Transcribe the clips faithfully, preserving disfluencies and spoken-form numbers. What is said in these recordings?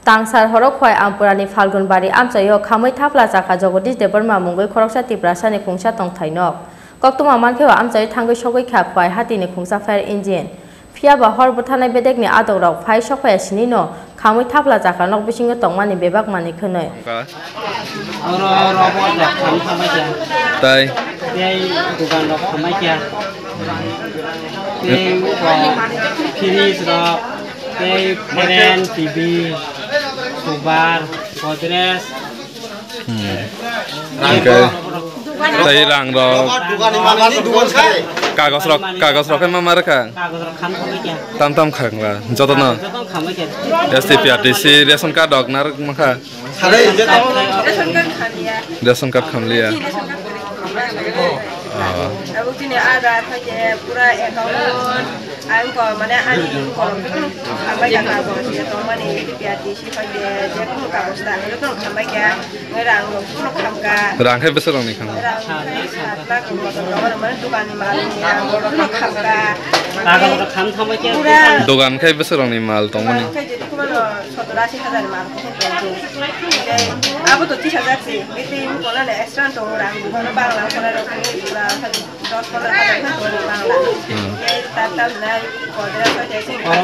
Tangsar horo Khwai Ampurani Phalgunbari amchaio khamwi thapla chakha Jagadish Debbarma mungwi khoroksa Tiprasani khungsa tongthai nok. Koktwma mankhe o amchaio thangwi sogwi kha Khwai hatini khungsa fire engine. Phiya ba hor bwtharnai bedekni adongrok phai sokphaiya sinino khamwi thapla chakha nok bisingo tongmani bebak manwi khwnwi. Oro, oro, bo da kham khamai kha. Tai. Tei dukan rok khamai kha. Tei, uh, fridge rok, tei fan, T V, sofa, Godrej. Hmm. Hingke tei rang rok. Kagos rok, kagos rok khe ma ma rwkha? Kagos rok khan khamai kha. Tam tam kha wngla, joto no? Joto khamai kha. S T P R T C ration card rok narwk mankha? Ration card khamliya. Ration card khamliya. Ration card khamliya. Ah. Abo chini Aadhaar hoite pura account, ang ko mane ani ko khambai ka kagos ya tongmani S T P R T C hoite je kono kagos ta, joto khambai ka. Rang rok phano khamka. Rang khe bwswk rokni khamka? Rang khe sat lakh rok motom tongo, mane dokanni malni rang rok phano khamka. Kagos rok kham thangbai khe pura dokan khe bwswk rokni mal tongmani? Dokan khe jodi khumano sottor ashi hajar mal khe tongo. Tei abo to tris hajar se, tei mukona le extra tongo rang, bangla khona rok pura. Dos pondro hajar khe tongo bangla. Hmm. Tei ta tamnai kodra khe tei sing oro,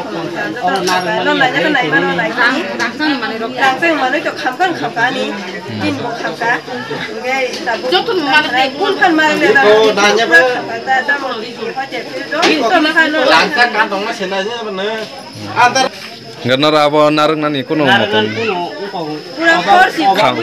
oro narwkmani no naina khe naima no naikha. Rang chang manwi to khamkha khamkha ani. Tin bo khamkha. Nge ta bo joto no manwi kun phan manwi le da. Ko nanya ba. Khamkha ta ta mo di di hote phi do. To na kha no. Rang chang kan tong ma sena je ba ne. Antar. Hingke noro abo narwknani kunu motom? Narwknani kunu wngkha. Pura hor si. Kham.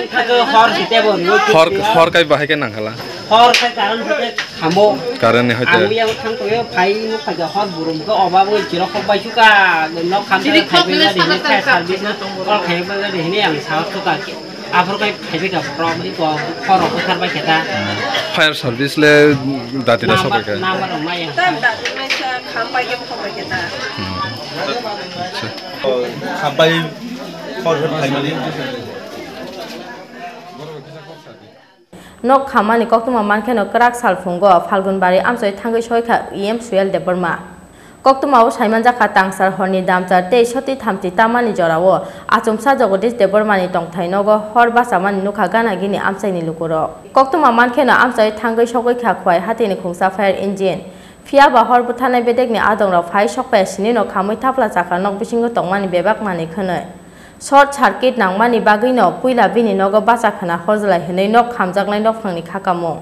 Hor si tebo nwi. Hor, hor kai bahai khe nangkhala? Hor kai karon hoite khamo. Karon ni hoite. Ang yang thang toyo phai nuk kha hor burum khe oba bo chirok kok bai suka nok kham. Chirok kok khai bai ni fire service na kok khai bai ni hini ang sa suka. Aphuru kai phaibai kha borok, iko khorok bwthar bai khe ta. Fire service le dati da sobai kha. Number rok maya. Tam dati mai sa khampai khe khok bai khe ta. Hmm. Acha. Khampai khor khor phaimani. Nok khamani koktwma mankhe no kwrak sal phungo Phalgunbari amchoi thangwi soi kha E M Suel Debbarma. Koktwmao saimanjakha tangsar horni damchar tei soti thamchi tamani jorao achomsa Jagadish Debbarmani tongthai nogo hor bachamani nukha gana gini amchaini lukurok. Koktwma mankheno amchai thangwi sogwi kha Khwai hatini khungsa fire engine. Phiyaba hor bwtharnai bedekni adongrok phai sokpaiya sinino khamwi thapla chakha nok bisingo tongmani bebak manwi khwnwi. Short circuit nangmani bagwino puila bini nogo bacha khwna horjlai hwnwi nok khamjaknai nokphangni kha kamung.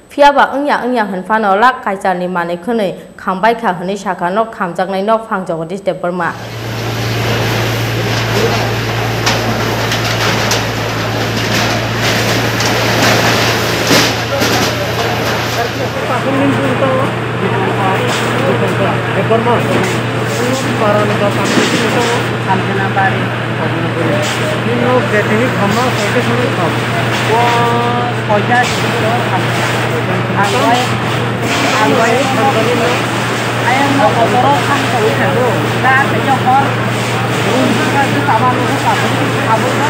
Phiyaba wngya wngya hwn phano lak kaicharni manwi khwnwi khambai kha hwnwi sakha nok khamjaknai nokphang Jagadish Debbarma. Debbarma. Para ni ba kami ni tongo. Samsona bari. Nini nok je tini khamma soita sori kham. O soita sori kham. Ang bai, ang bai. Ayang no kotoro kham sori kham. Da se yo hor. Ka se tama no ka. Abo ka.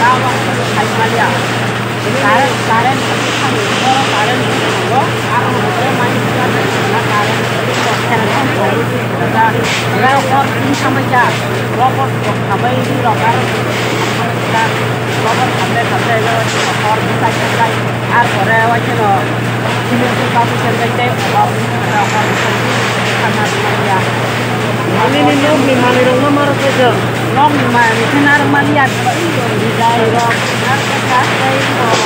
Ka ba. Hai maliya. Current, current, current, current, Nini nokni manwirokno ma rwkha? Nokni manwi khe narwkmani ya, bijai rok, narwkmani ya, tei rok,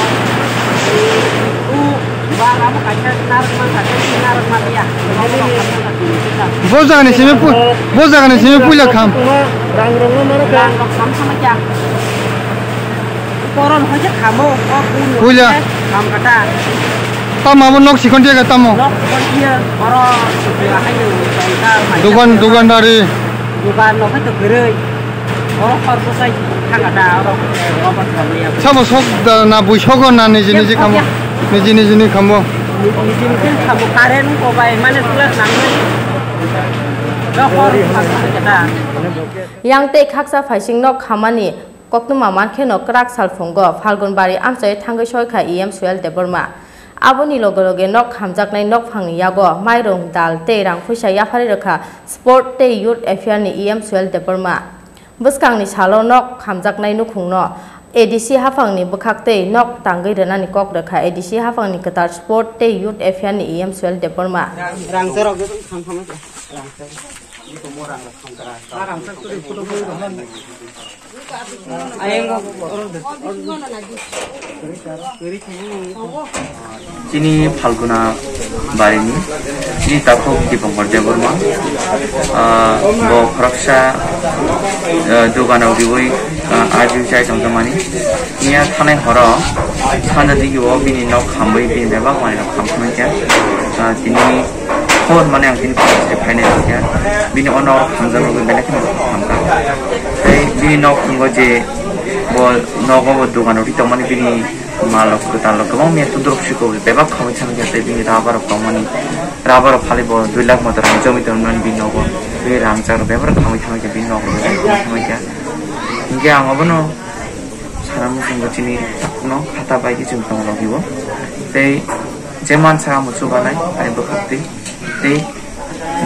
u, ba, abo kaisa narwkmani ya, tei narwkmani ya. Bo jagani simi pu-, bo jagani simi puila kham. Rang rok no ma rwkha? Rang rok kham sama kya? Koron hoje khamo, o kun. Puila. Kham kata. Tamo abo nok sikon dia tamo? Nok sikon dia, oro hayo, tongka, mai. Dukan, dukandari. Dukan nok itu gerei. Oro khor bwsai thang kata, oro, oro khamo ya. Sabo sok da na bui sogo na niji niji khamo? Niji niji ni khamo. Niji niji khamo, current ko bai, mane tulas nang. Nok khor khamo kata. Yang tei khaksa phaising nok khamani koktwma mankheno kwrak salphungo Phalgunbari amchai thangwi soikha E M Suel Debbarma. Aboni loge loge nok hamjaknai nokphangni yago mairung, dal tei rang phuisa yapharwi rwkha Sport tei Youth Affair ni E M Suel Debbarma. Bwskangni salo nok hamjaknai nukhungno A D C haphangni bwkhaktwi nok tangwi rwnani kok rwkha A D C haphangni kwtal Sport tei Youth Affairs ni E M Suel Debbarma. Chini Phalguna barini, chini takhuk Dipankar Debbarma, ah, bo khoroksa, ah, dogano riwi, ah, ajui chai tongjakmani. Miya thanai horo sanja digi o bini nok hambai bini bebak manwi rok hamkha mankha. Ah, tini hor mane ang tini police bai phainai mankha. Bini o nok hamjakmani belai kheno hamkha. Tei bini nok thwngo je bo nogo bo dogano ri tongmani bini Malrok kwtalrok kwbangma miya tundrok siko bebak khamwi thangwi kha tei bini rubber rok tongmani rubber rok phali bo dui lakh motor rang jomwi tongmani bini nogo. Bini rangchak rok bebak khamwi thangwi kha bini nogo bebak khamwi thangwi kha. Hinkhe ang obono sana muchungo chini takhukno khata bai khe chwng tonglogibo. Tei je mansa amo chubanai ani bwkhaktwi tei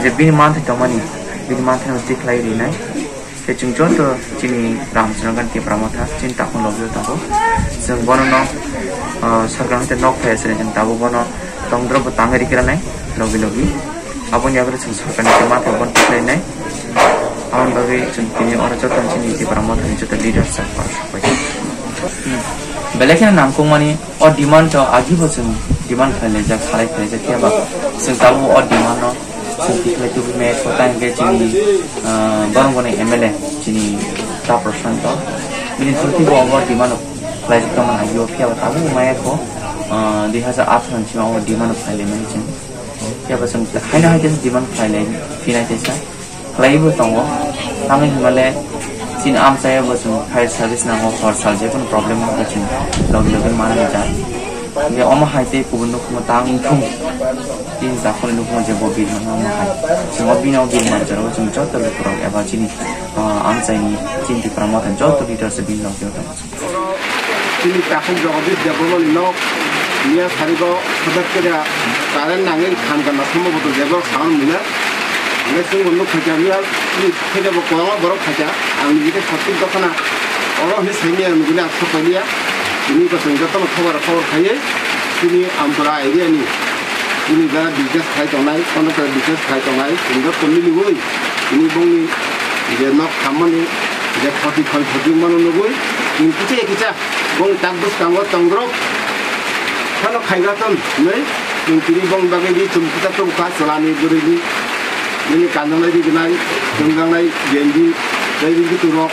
je bini manthai tongmani bini manthai no tikhlai rinai. Tei chwng joto chini Ramchandra Gandhi Tipra Motha chini takhuk logio tongo. Chwng bono no, ah, sarkar hwnte nok phai aswk chwng tabuk bono tongdrop bo tangwi rikranai logi logi. Aboni yagre chwng sarkar ni tei mathai bono tikhlainai. Aboni bagwi chwng tini oro joto chini Tipra Motha ni joto leaders rok oro sok pai. Belai kheno nangkukmani o demand rok agi bo chwng demand khlai laijak, salai khlai laijak, phiya ba chwng tabuk o demand no Chwng tikhlai tubui maya kho ta hinkhe chini, ah, Borongboni M L A chini Ta Prashanto. Bini thwngtwi bo obo demand khlaijak tongmani agio, phiya ba tabuk maya kho, ah, dui hazar atharo ni simi obo demand khlai laimani chwng. Phiya ba chwng haino hai khe demand khlai lai phinai teisa khlaiwi bo tongo. Tamni hwnmale chini amchaio bo chwng fire service nango, hor sal jekunu problem wngkhe chwng logi logi manwi ja. Hinkhe omo hai tei kubun nukhungo ta wngthung. Chini takhukni nukhungo je bo birman omo hai. Chwng o bini o birman jorao chwng joto lukurok eba chini, ah, amchaini chini Tipra Motha joto leaders bini logi o tongo. Chini takhuk Jagadish Debbarmani nok miya sarigo hodak keda current nangwi khan gana somboboto jebo saman muna. Hingke chwngbo nuk khaikha miya, chini khaikha bo kwbangma borok khaikha. Ang nini khe satik dokhana oro hinwi saimanya nugwi ang sok pailiya. Tini bo chwng jotono khobor khobor khaiwi chini Amtwra area ni chini jara business khlai tongnai, kono khe business khlai tongnai, chwng joto miliwi tini bongni je nok khammani je khoti khoi khoti mano nugwi chwng kisa kisa bongni tak bwskango tongdrop phano khaiga ton hinwi chwng tini bongni bagwi ri chwng kisa tongkha chwlani bwrwini. Nini kanjaknai rignai, tongjaknai genji, tei ri kitung rok,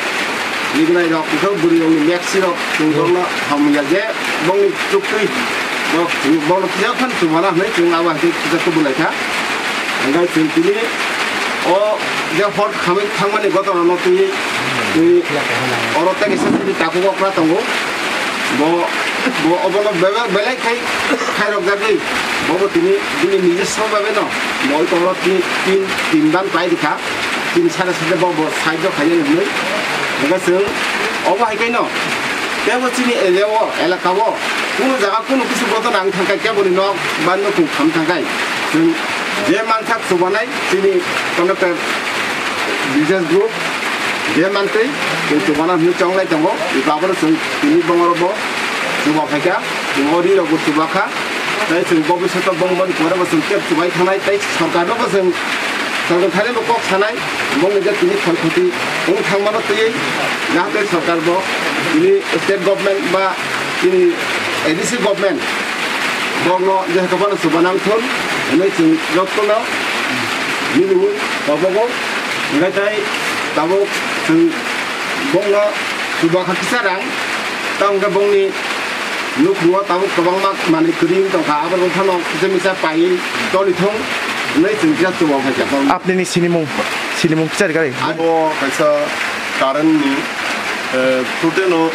rignai rok, kisa bwrwi rokni meksi rok, chwng borokno hamya je bongni chuktwi rok, chwng borokno kisa khan chubana hinwi chwng abo hai khe kisa kubulai kha. Hingke chwng tini o je hor khamwi thangmani gotona no twi, twi oro tei kisa tini takhuk okra tongo. Bo, bo obono bebak belai khai, khairok jagwi, bobo tini bini nijoswo bhabe no, bo oi tonglo tin, tin, tin dan khlai rikha, tin sade sade bo, bo side o khainani hinwi. Hingke chwng obo hai khe no, tebo chini area o, elaka o, kunu jaga kunu kisu bodol nang thangkha, keboni nok ba nukhung kham thangkhai, chwng je mansak chubanai chini conductor business group, je mantwi chwng chubana hinwi chonglai tongo, eba aboro chwng tini bongoro bo chuba phaikha, chwng o ri rokbo chuba kha, tei chwng bobishoto bong boni pore bo chwng tep chubai thangnai, tei sorkarno bo chwng, sorkar thani bo kok sanai, bongni je tini khoi khoti wng thangmano twiwi, jahate sorkar bo tini state government ba tini A D C government borokno je hakhwphano chuba nang thun hinwi chwng jotono miliwi tobogo, hingke tei tabuk chwng bongno chuba kha kisa rang, tamo hingke bongni nukhungo tabuk kwbangma manwi kwrwi wng tongkha, abo wngphano kisa misa paiwi toli thung hinwi chwng kisa chuba phaikha. Apnini sinimung, sinimung kisa rwgari? Abo kaisa current ni, eh, through-no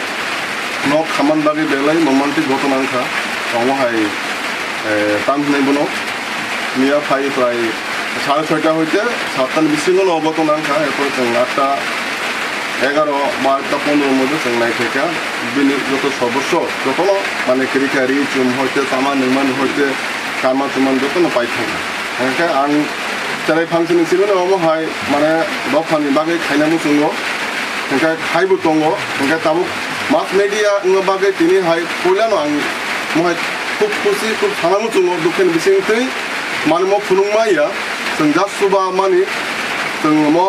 nok khaman bagwi belai momantik ghotona wngkha. Omo hai, eh, tam hinwi bono miya phai prai sare soita hoite satta ni bisingo no ghotona wngkha. Erpor chwng atta, egaro, barota, pondro moddhe chwng naikhaikha. Bini joto sodosso jotono mane kwrwikha, ri chum hoite, tama nungmani hoite, kama chuman jotono paithakha. Hingkhe ang cherai phansini simi no omo hai mane dophani bagwi khaina muchungo. Hwnkhe haibo tongo, hwnkhe tabuk mass media wngma bagwi tini hai puilano ang mohai khub khusi, khub sana muchungo, dukhe ni bisingtwi manwi mo phunukma ya, chwng just chuba mani, chwng mo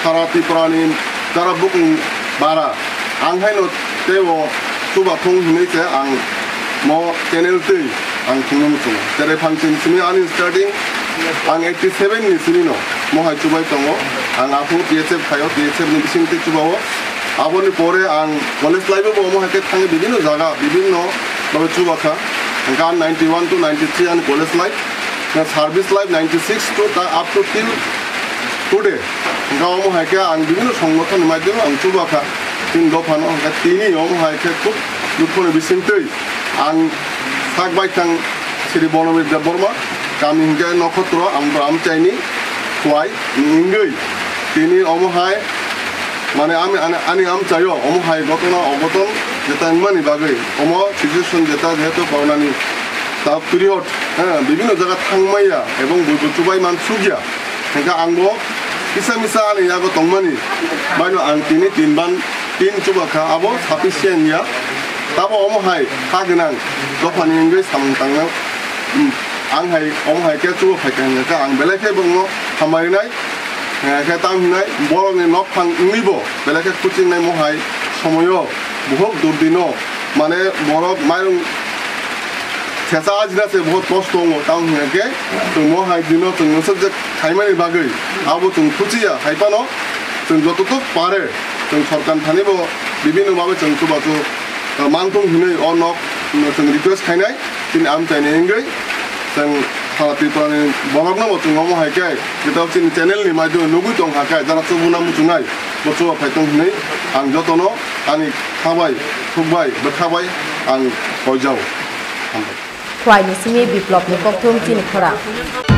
sara Tripura ni jara bukung bara, ang haino teibo chuba thung hinwi se ang mo channel twi ang thwngno muchungo. Tere phang chini simi ani starting ang eighty seven ni simi no mohai chubai tongo. Ang aphuru T S F khaio, T S F ni bising twi chubao. Aboni pore ang college life bo omo hai khe thangwi bibinno jaga, bibinno babe chuba kha. Hwnkhe ang ninety one to ninety three ani college life, service life ninety six to ta up to till today. Hwnkhe omo hai khe ang bibinno songgothon ni maidhyame ang chuba kha. Tin dophano hwnkhe tini omo hai khe khub dukho ni bising twi ang sak bai thang Sri Bonobir Debbarma, kami hwnkhe Nokhotro, Amra Amchaini, Khwai, ni wngwi. Tini omo hai, mane, ami, ani, ani amchaio, omo hai gotona ogoton jeta wngmani bagwi, omo situation jeta jehetu corona ni ta period, eh, bibinno jaga thangmaya, ebong buibo chubai man sukya. Hwnkhe angbo kisa misa ani yago tongmani, baino ang tini tin ban tin chuba kha, abo sufficient ya. Tabo omo hai kha gwnang dophani wngwi samung tangna, um, ang hai omo hai khe chuba phai kha hwnkhe ang belai khe bongno hambai wnai, eh, khe tamo hinai borokni nok phang wngwibo belai khe kuching nai mo hai somoyo bohok durdino, mane borok mairung Thesa ajina se bohot kosto wngo, tamo hwnkhe chwng mo hai dino chwng nwswk je khaimani bagwi abo chwng khuchiya, hai phano chwng jototok pare chwng sorkar thani bo bibinno babe chwng chubachu, uh, mangthung hinwi o nok, uh, chwng request khainai chini amchaini wngwi. Chwng sara Tripura ni borokno bo chwng omo hai khe jeta chini channel ni maidhyame nugwi tong kha khe jara chubuna muchungnai bo chuba phai tong hinwi ang jotono ani khabai, khukbai, bwkhabai ang koijao. Hambai. Khwai ni simi Biplop ni kokthum chini khorang.